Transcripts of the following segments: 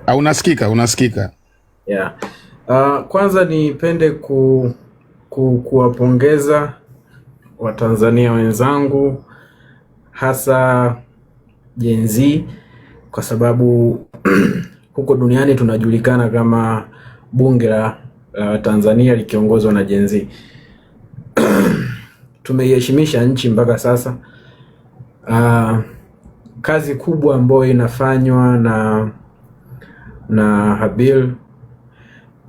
Au unasikika? Unasikika. Yeah. Kwanza nipende kuwapongeza Watanzania wenzangu hasa Gen Z kwa sababu huko duniani tunajulikana kama bunge la Tanzania likiongozwa na Gen Z. Tumeiheshimisha nchi mpaka sasa. Kazi kubwa ambayo inafanywa na Habil,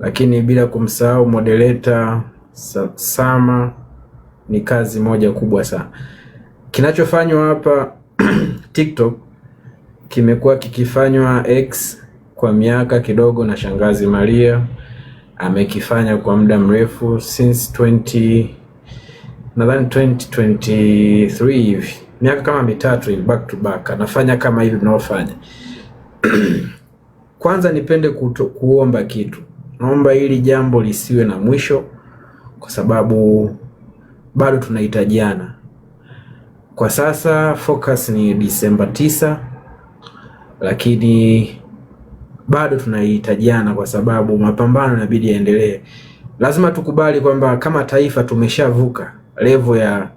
lakini bila kumsahau moderator Sama, ni kazi moja kubwa sana. Kinachofanywa hapa TikTok kimekuwa kikifanywa X kwa miaka kidogo, na Shangazi Maria amekifanya kwa muda mrefu since 20, nadhani 2023 hivi, miaka kama 3 hivi, back to back anafanya kama hivi tunaofanya. Kwanza nipende kuomba kitu, naomba hili jambo lisiwe na mwisho, kwa sababu bado tunahitajiana. Kwa sasa focus ni Disemba 9, lakini bado tunahitajiana kwa sababu mapambano inabidi yaendelee. Lazima tukubali kwamba kama taifa tumeshavuka level ya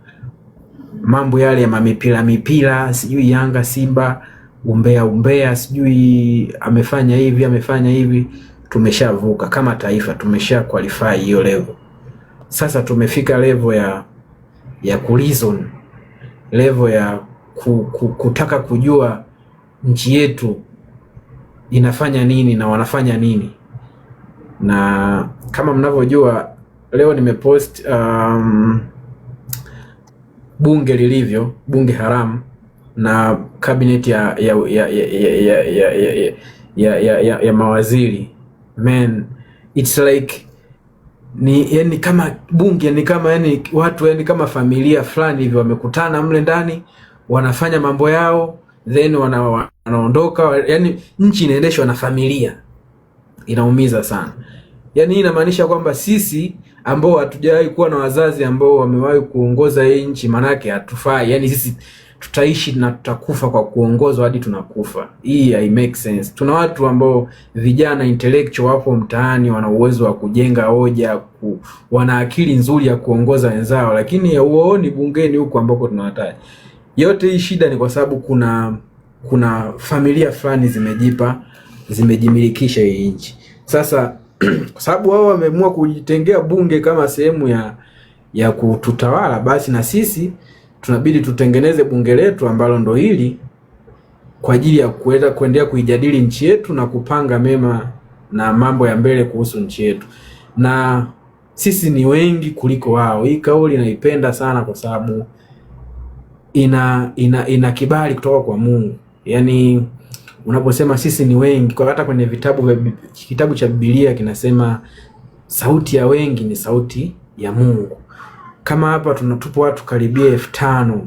mambo yale ya mamipira mipira, sijui Yanga Simba, umbea umbea, sijui amefanya hivi amefanya hivi. Tumeshavuka kama taifa, tumesha qualify hiyo level. Sasa tumefika level ya kureason, level ya kutaka kujua nchi yetu inafanya nini na wanafanya nini. Na kama mnavyojua leo nimepost bunge lilivyo, bunge haramu na cabinet ya mawaziri. Man, it's like ni yani kama bunge ni kama yani watu yani kama familia fulani hivi wamekutana mle ndani wanafanya mambo yao, then wanaondoka. Yani nchi inaendeshwa na familia, inaumiza sana. Yani hii inamaanisha kwamba sisi ambao hatujawahi kuwa na wazazi ambao wamewahi kuongoza hii nchi, manake hatufai. Yani sisi tutaishi na tutakufa kwa kuongozwa hadi tunakufa. Hii hai make sense. Tuna watu ambao vijana intellectual wapo mtaani, wana uwezo wa kujenga hoja, wana akili nzuri ya kuongoza wenzao, lakini huwaoni bungeni huku ambako tunawataja. Yote hii shida ni kwa sababu kuna familia fulani zimejimilikisha hii nchi. Sasa kwa sababu wao wameamua kujitengea bunge kama sehemu ya kututawala, basi na sisi tunabidi tutengeneze bunge letu ambalo ndo hili kwa ajili ya kuweza kuendelea kuijadili nchi yetu na kupanga mema na mambo ya mbele kuhusu nchi yetu, na sisi ni wengi kuliko wao. Hii kauli naipenda sana kwa sababu ina kibali kutoka kwa Mungu. Yaani unaposema sisi ni wengi, kwa hata kwenye vitabu vya kitabu cha Biblia kinasema sauti ya wengi ni sauti ya Mungu. Kama hapa tunatupo watu karibia 5,000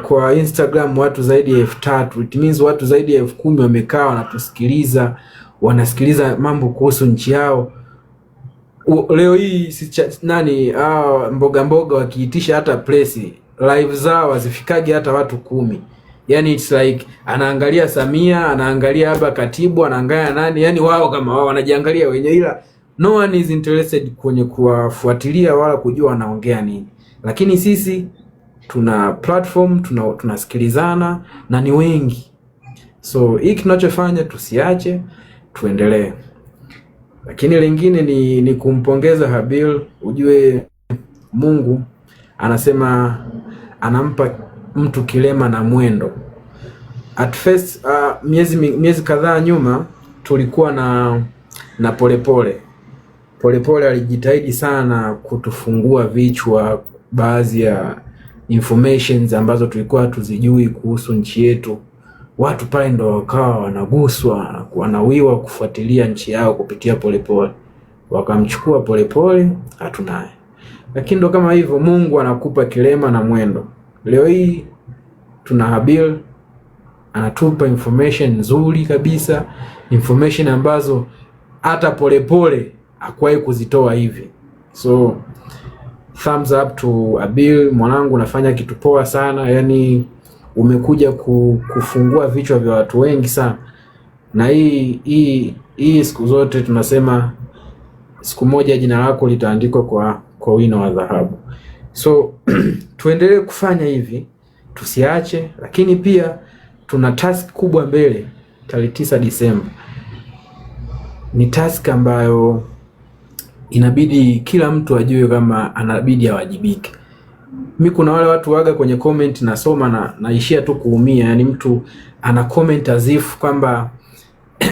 kwa Instagram watu zaidi ya 3,000. It means watu zaidi ya 10,000 wamekaa wanatusikiliza, wanasikiliza mambo kuhusu nchi yao. Leo hii si nani hawa mboga mboga wakiitisha hata press live zao hazifikagi hata watu 10. Yani it's like anaangalia Samia, anaangalia hapa katibu, anaangalia nani, yani wao kama wao wanajiangalia wenyewe, ila no one is interested kwenye kuwafuatilia wala kujua wanaongea nini. Lakini sisi tuna platform, tunasikilizana na ni wengi, so hii tunachofanya tusiache, tuendelee. Lakini lingine ni kumpongeza Habil. Ujue Mungu anasema anampa mtu kilema na mwendo. At first miezi kadhaa nyuma tulikuwa na Polepole. Polepole alijitahidi sana kutufungua vichwa baadhi ya informations ambazo tulikuwa hatuzijui kuhusu nchi yetu. Watu pale ndo wakawa wanaguswa, wanawiwa kufuatilia nchi yao kupitia Polepole, wakamchukua Polepole, hatunaye. Lakini ndo kama hivyo, Mungu anakupa kilema na mwendo. Leo hii tuna Habil anatupa information nzuri kabisa, information ambazo hata Polepole hakuwahi kuzitoa hivi. So thumbs up to Abil, mwanangu, unafanya kitu poa sana, yani umekuja kufungua vichwa vya watu wengi sana. Na hii siku zote tunasema siku moja jina lako litaandikwa kwa wino wa dhahabu. So tuendelee kufanya hivi, tusiache, lakini pia tuna task kubwa mbele tarehe 9 Disemba. Ni task ambayo inabidi kila mtu ajue kama anabidi awajibike. Mi kuna wale watu waga kwenye comment nasoma na naishia tu kuumia, yani mtu ana comment as if kwamba